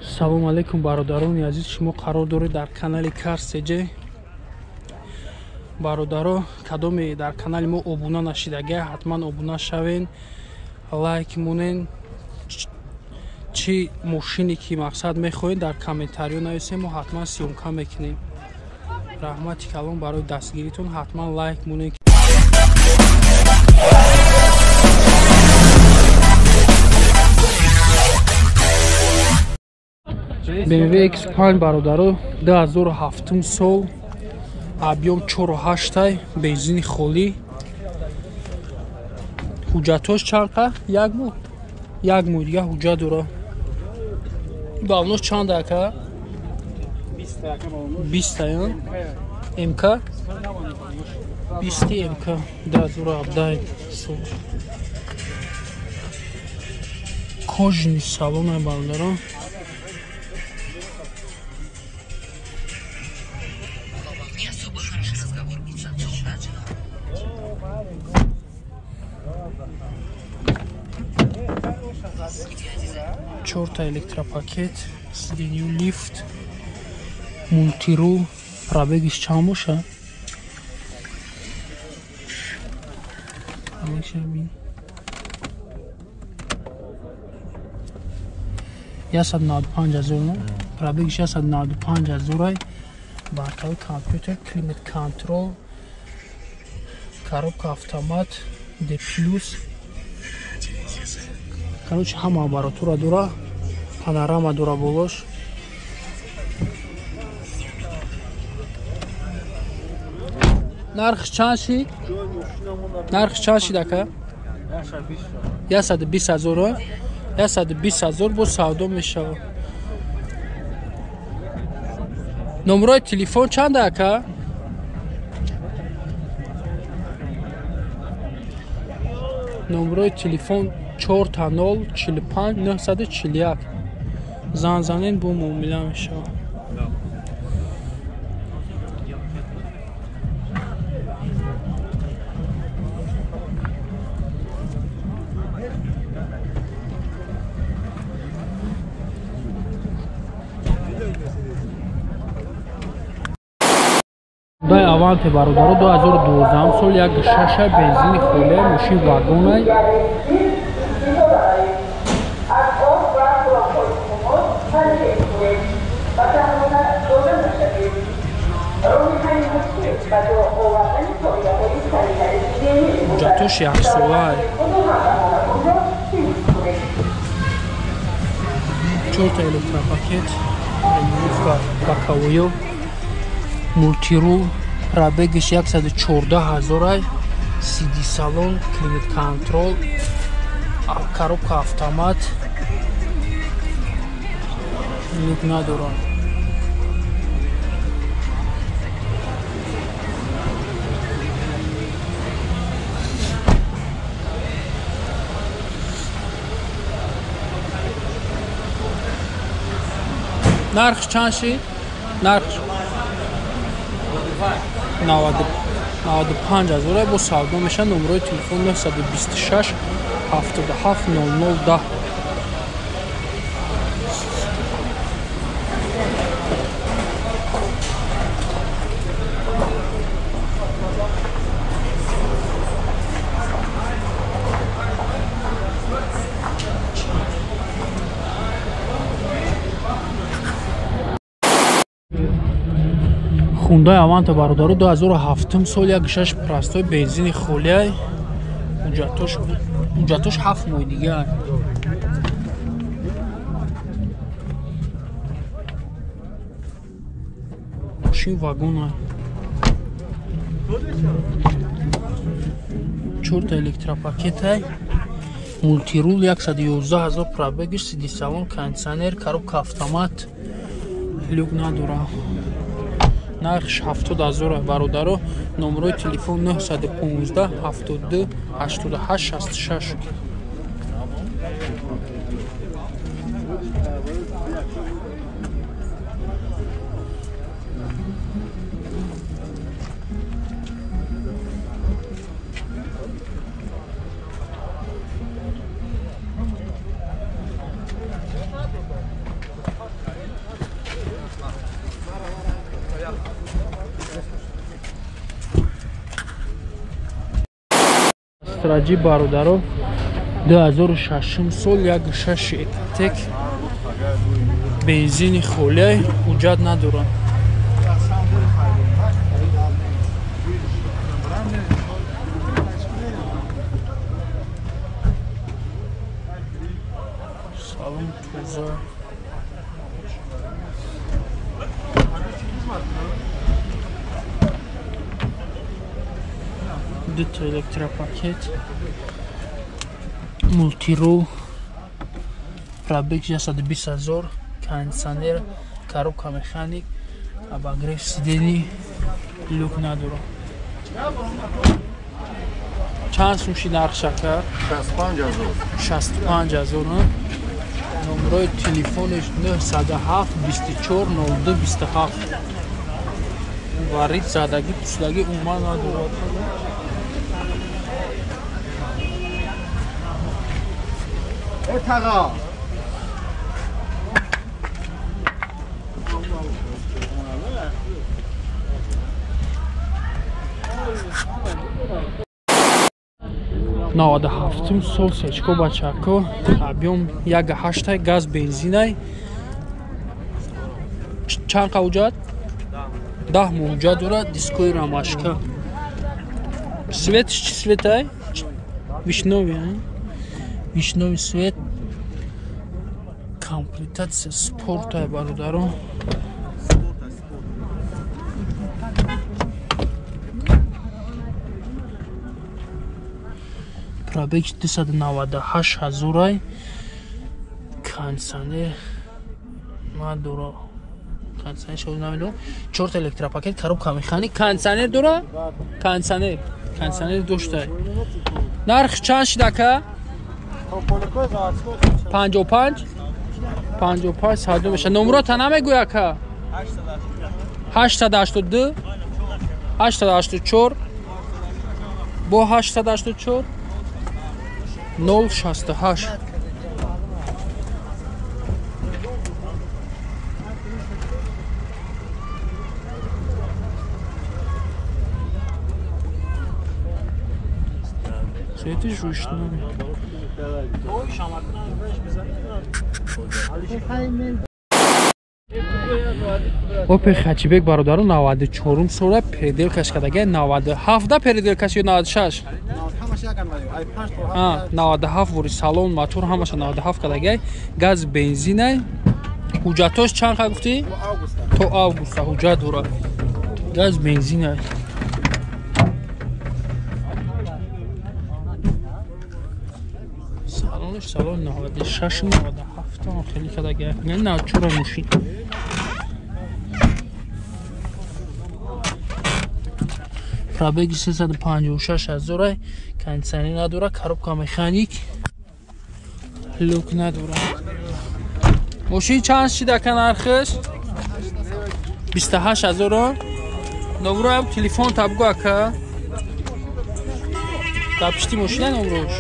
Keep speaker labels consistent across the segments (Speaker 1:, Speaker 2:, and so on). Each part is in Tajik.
Speaker 1: Салом алейкум, бародарони азиз, шумо қарор доред дар канали Карсеҷе. Бародаро, кадоме дар канали мо обуна нашидага, ҳатман обуна шавен, лайк монен. Чӣ мошине ки мақсад мехоҳед, дар комментариё нависем, мо ҳатман съёмка мекунем. Раҳмати калон барои дастгиритон, ҳатман лайк монен. BMW X5 бародаро, 2007 сол, объем 4.8, бензини холӣ. Ҳуҷҷатҳош чанд қа? Як моҳ. Як моҳ дига ҳуҷҷат дора. Балонош чанд ака? 20 та, МК? 20 МК 2017 сол. Кожаный салон бародаро. Чорта электропакет, сиденью лифт, мультирул, пробегиш чанд боша? Пробегиш 195 ҳазор, пробегиш 195 ҳазорай. Бортовой компютер, климат контрол, коробка автомат, D+. Короче, ҳама аппаратура дора, панорама дора болош. Нарх чанд шид? Нарх чанд шид ака? 120 ҳазор. 120 ҳазор бо савдо мешавад. Номерои телефон чанд ака? Номерои телефон 4 0 45 941. Занзанен бо муомила мешавад. Дай Аванте бародаро, 2012 сол, 1.6, бензини холия, мошин вагонай. Ҳуҷҷатош яксолай. Чорта электропакет, регулировка боковоё, мультирул, пробегиш 114 ҳазорай, CD салон, климат контрол, коробка автомат, люк надорад. Нарх чанд шид? Нарх 95 ҳазор бо савдо мешавад. Номерои телефон 926 77 00 10. Хундай Аванта бародаро, 2007 сол, 1.6 простой, бензини холияй. Ҳуҷҷатош 7 моҳ дигар. Мошин вагона. Чорта электропакетай, мультирул, 111 ҳазор пробегиш, CD салон, кондиционер, коробка автомат, люк надора. Нархш 70 ҳазор бародаро. Номерои телефон 915 72 88 66. Астра G бародаро 2006 сол 1.6 Ecotec бензини холиай ҳуҷҷат надорад. Салон тоза. Дута электропакет, мултирол, пробег 120 000, кондиционер, коробка механик, обогрев сидений, люк надорад. Чанд сум шид нарх шакар?
Speaker 2: 65 000.
Speaker 1: 65 000. Номерои телефонаш 907 24 02 27. Варид задагӣ пуслагӣ умуман надорад.
Speaker 2: Tağa.
Speaker 1: Наваду ҳафтум сол сечко бачако объём 1.8 газ бензинай. Чанд қа ҳуҷҷат? 10 моҳ ҳуҷҷат дорад, дискои рамашка. Светш чӣ светай? Вишновый, вишновый свет. Комплектация спортай бародарон. Пробег 298 000. Кондиционер надора. Кондиционер шоз намедонам. 4 электропакет, коробка механик, кондиционер дора? Кондиционер. Кондиционер доштай. Нарх чанд шид ака? 55 55 саду меша. Номрота намегӯй ака? 882 884 бо 884 068. Светиш рӯшноӣ. Опел Хачибек бародаро 94 сола переделкаш кардага 97 да переделкаш ё 96? 97 вори салон мотор ҳамаша 97 кардага газ бензинай. Ҳуҷҷатош чанд қа гуфтӣ? То августа ҳуҷҷат дорад. Газ бензинай. Салонш салон 96 97 хеле кардага. 94 мошин. Пробеги 356 000, кондиционер надора, коробка механик, люк надора. Мошин чанд шид ака нархш? 28 000. Номроам телефон табгу ака. Дар пишти мошина номрош.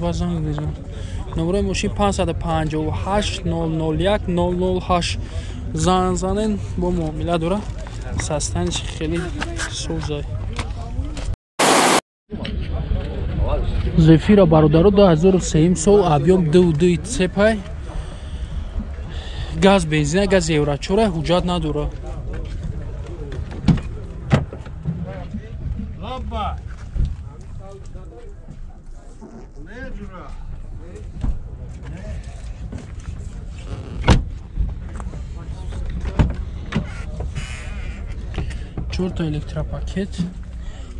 Speaker 1: Базанг безан. Номрои мошин 558 001 008. Зан занен бо муомила дора. Состояниш хеле созай. Зефира бародаро 2003 сол объём 2.2 цепай. Газ бензина, газ евро 4 ҳуҷҷат надора. Чорта электропакет,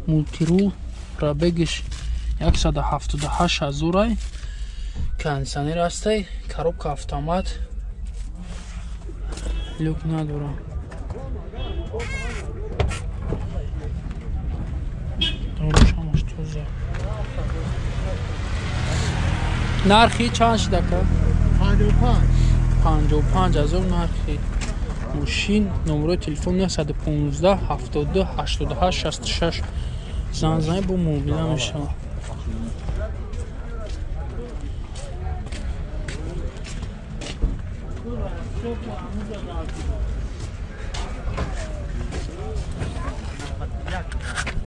Speaker 1: мултирул, пробегиш 178 000, кондиционер ҳастай, коробка автомат, люк надора. Дорушамаш тоза. Нархи чанд шид ака? 55 000 нархи мошин. Номерои телефон 915 72 88 66. Занг занед бо муомила мешавад. Всё,